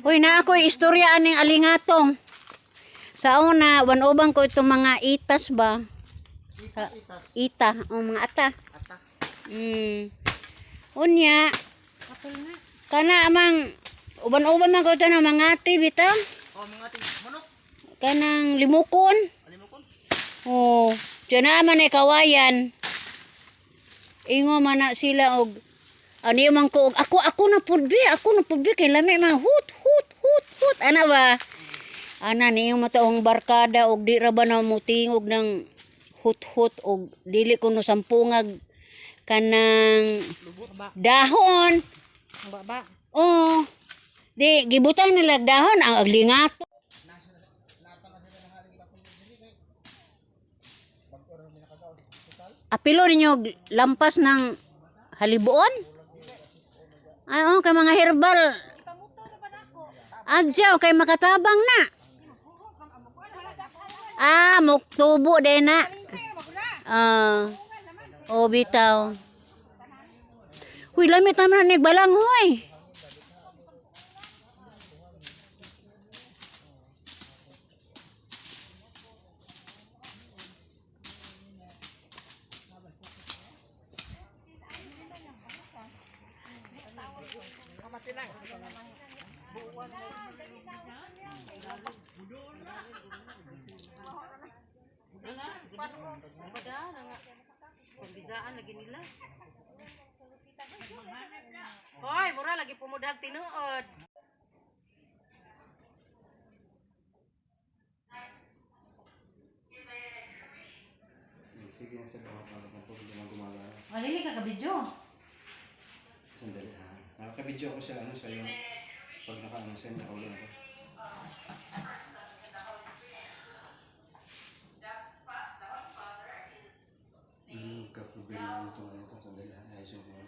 Uy, na ako istorya aning alingatong. Sa una, wanubang ko itong mga itas ba? Ita, o mga ata. Ata. Unya, kana amang uban-uban man ko ito ng mga ati bitaw. Oh, mga ati. Manok. Kanang limukon. Alimukon. Oh, diyan naman ay kawayan. Ingo man na sila og ano yung man ko og ako ako na pud bi, ako na pud bi kay lami man hut hut hut hut ana ba? Ana niyo mataong barkada og di ra ba na mutingog ng hut hut og dili kuno sampungag kanang dahon. Baba. Oh. Di gibutang nila dahon ang aglingato. Apilo ninyo og lampas ng halibuon? Ay, oh, kay mga herbal. Adyaw, kay makatabang na. Ah, muktubo din na. Ah, oh, bitaw. Huy, lamit naman na nagbalang, huy. Pambizaan lagi nila. Hoy, mura lagi pumudag tinuod. Sige na sa mga para kung hindi na gumagana. Malili ka kabidyo. Sandali ha. Nakaka-video ako sa ano sa yung pag naka-ano sa'yo, nakaulan ako. Kaproblema nito ano ito. Sandali ha. Ayusin ko muna.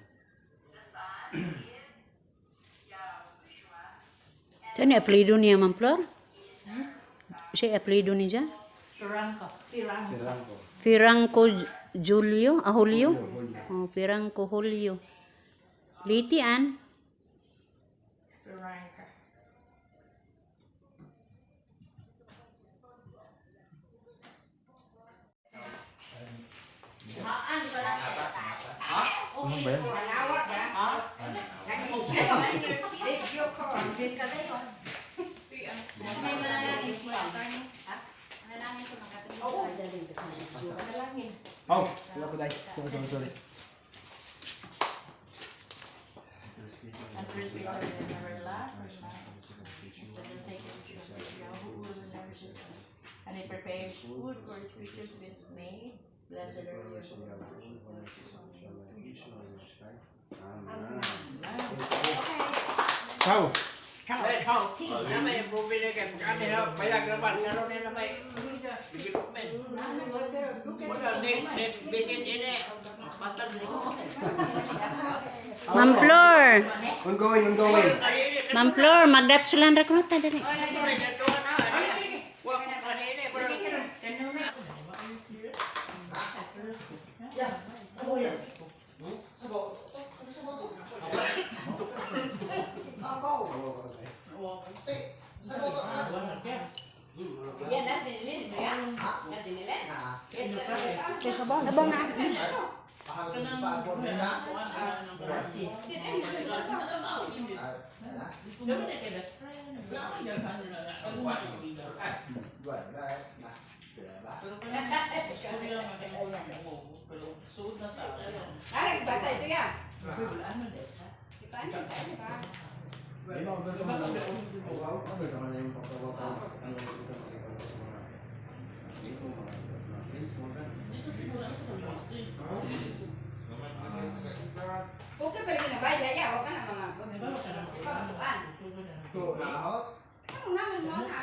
Saan yung apelido niya, Ma'am Flor? Siya apelido niya? Pirangko. Pirangko. Pirangko. Firanco Julio? Ah, Julio? Julio. Oh, Firanco Julio. Litian. Pirangko. Ano ba yan? Oh! Wala ko dahil. Sorry, sorry, sorry. And he prepares food for his creatures with his name. Blessed are you. Ciao! Kami bumili kay kami na bayag naman karon ni na may development. Wala next next bikin ini. Patag ni ko. Ma'am Flor. Ongoing, ongoing. Ma'am Flor, mag-Dutchland ra kuno ta dali. Abang na. Okay pa rin na ba? Yaya, wag ka na mga pamasukan. Ano naman mo na?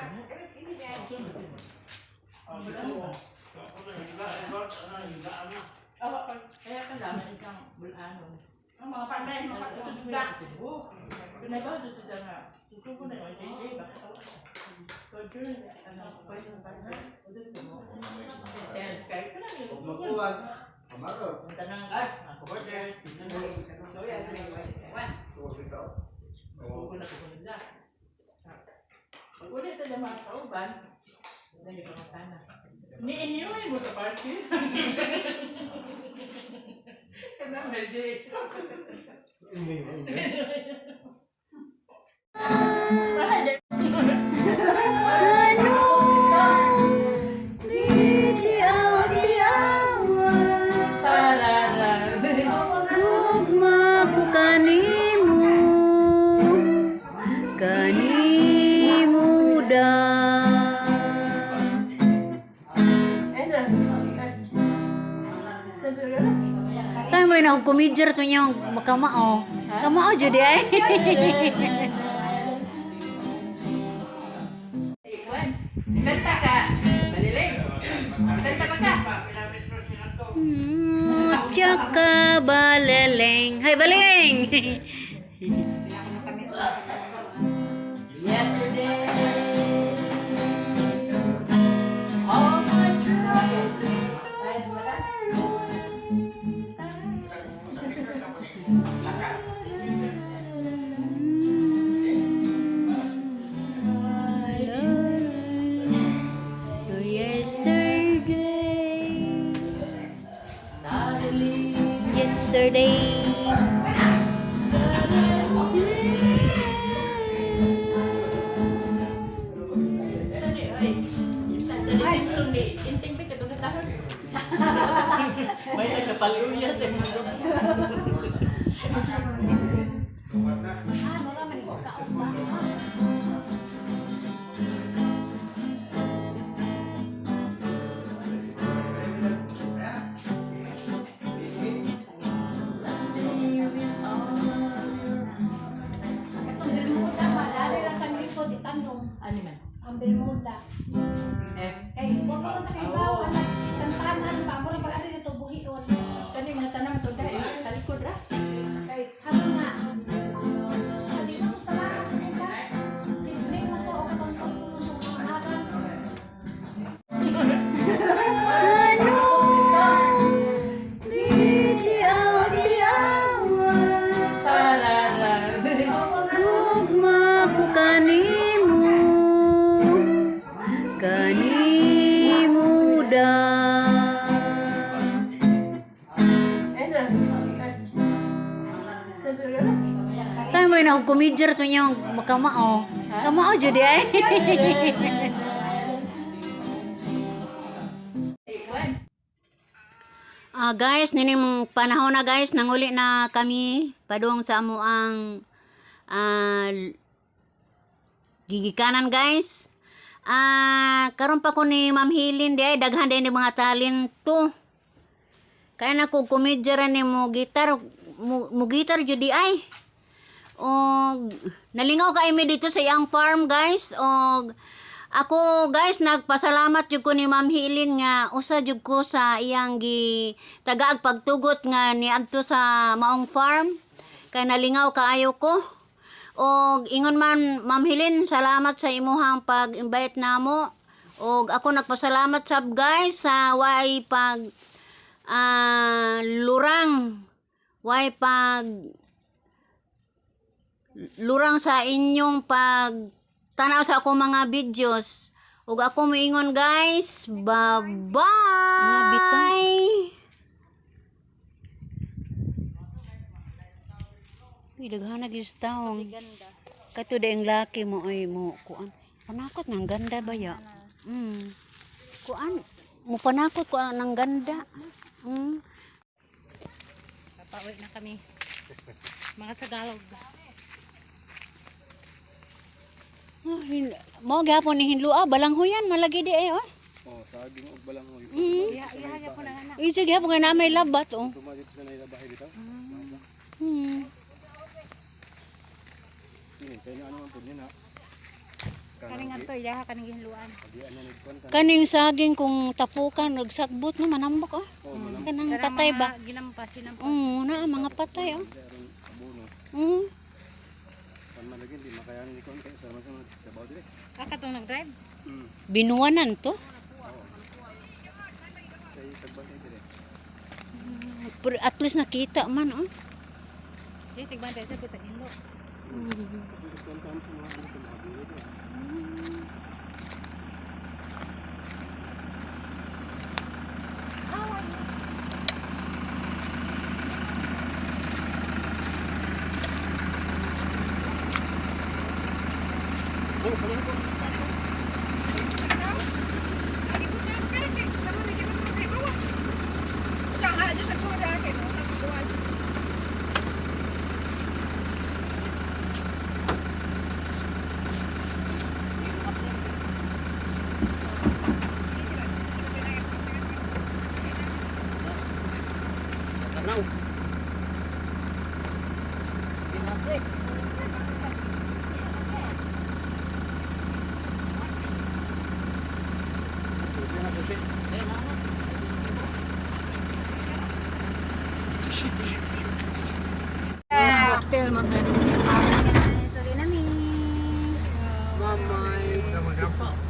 Ini dyan. Kaya ka naman isang bulano. Ang mga panday, mga pagkakasuda. Pinabaw dito dyan nga. Tutubo na yung JJ. Bakit ako? So, during, ano, poison pa na. Kaya ko lang yung Magkuhan. Amaro. Tanang, Wan. Tuwag ikaw. Kuko na kuko nila. Uli sa dyan mga kauban. Dali pa mga tanan. Ni-enjoy mo sa party. Kana medyo. Ingay mo, ingay. Ano? Gitiaw-tiawan. Tarara. Ugma ko kanimo, kanimo da. Ano? Sa dulo? Kaya mo na komedya to niya makamao. Kamao jud ay. Kanta ka. Baliling. Kanta pa ka. Tsaka baleleng. Hay baleng. Yesterday. All my troubles seem so far away. Yesterday. Yesterday. Ay, sundi. Inting ba katong katahon? May nagkapaluya sa mundo. Lumat na. Katong Bermuda, malali lang sa likod, itanom. Ano man? Ang Bermuda. Eh, Kay, huwag pa man nakaibaw, anak, tantanan pa, mura pag-ari na to, buhion. kani mga tanam to dai, talikod ra. Kay, karon nga, sa di ko talaan, ano ba? Sibling man to, o katong pagpuno sa mga harang. Ano? Gitiaw-tiawan. Tarara. Ugma ko kanimo, kanimo da. Ano? Sa dulo? Kaya mo na komedya to niya makamao. Kamao jud ay. Ah, guys, nining panahon na guys, nanguli na kami padung sa amo ang gigikanan guys. Karon pa ko ni Ma'am Hilin di ay daghan din ni mga talento. Kaya na ko komedya ra ni mo gitar mo gitar jud di ay. Og nalingaw ka mi dito sa iyang farm guys. Og ako guys nagpasalamat jud ko ni Ma'am Hilin nga usa jud ko sa iyang gi tagaag pagtugot nga niadto sa maong farm. Kay nalingaw kaayo ko. Og ingon man Ma'am Hilin, salamat sa imuhang pag-invite namo. Og ako nagpasalamat sab guys sa way pag lurang, way pag lurang sa inyong pag tanaw sa akong mga videos. Ug ako moingon guys, bye-bye. Uy, daghan na gyud sa taong. Kato ang laki mo ay mo kuan. Panakot ng ganda ba ya? Kuan, mo panakot ko ng ganda. Papauwi na kami. Mga Tagalog. Ah, mao gyapon ni hinlo ah, balanghoyan malagi di ay oh. Oh, saging og balanghoy. Iha gyapon ang anak. Isa gyapon nga na may labat oh. Tumadit sa nailabahay dito. Ini kay na ano man pud niya na. Kaning adto iha kaning gihinluan. Di ano nagkuan ka. Kaning saging kung tapukan nagsakbot no manambok oh. Oh, manam Kanang patay ba? Ginampas, sinampas. Na mga patay oh. aron abono. Kan man lagi di makayanan ni kuan kay sa man sa trabaho dire. Ah, katong nag-drive? Binuwanan to. Kay tagbantay dire. Pero at least nakita man oh. Di tigbantay sa pitag hinlo. Susi na susi. Cocktail man kayo. Sorry na mi.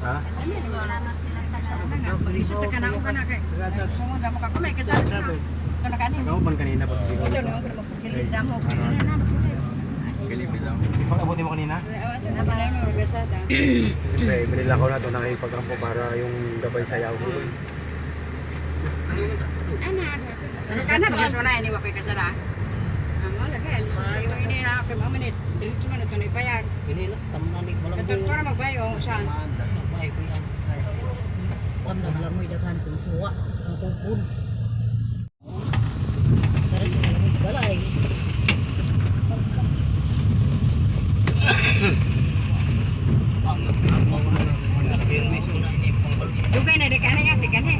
Ha? Salamat silang tanan. Sa ka na ko na kay. Sunod mo ka kumay kasi. Kana kanin. Ikaw ban kanina pag Ito na ko magpilid damo. Ipag-abuti mo kanina? Siyempre, binila ko na ito, nakipagkampo para yung gabay sayaw ko. Kana ba sa ini wa kay kasara. Amo la kay ini na kay mo minit. Diretso man ito na ipayag. Ini na, tamnan ni walang Ito para magbayo saan. Ay, kuya. Wam naglangoy daghan kung suwa ang kukun. Pero kung balay. Dugay na di kani nga ti kani.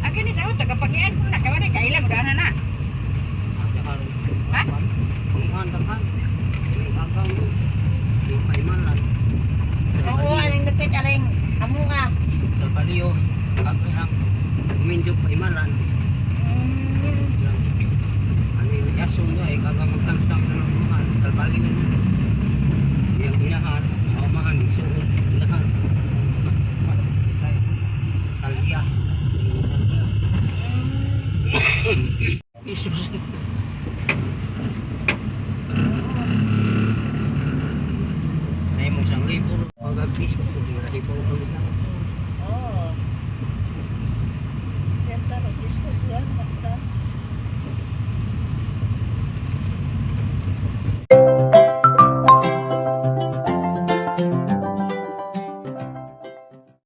Akin ni sa uta kapagian ko na kamari kaila mo dana na. Ha? Oo, aning dapit aring amo nga. Isus.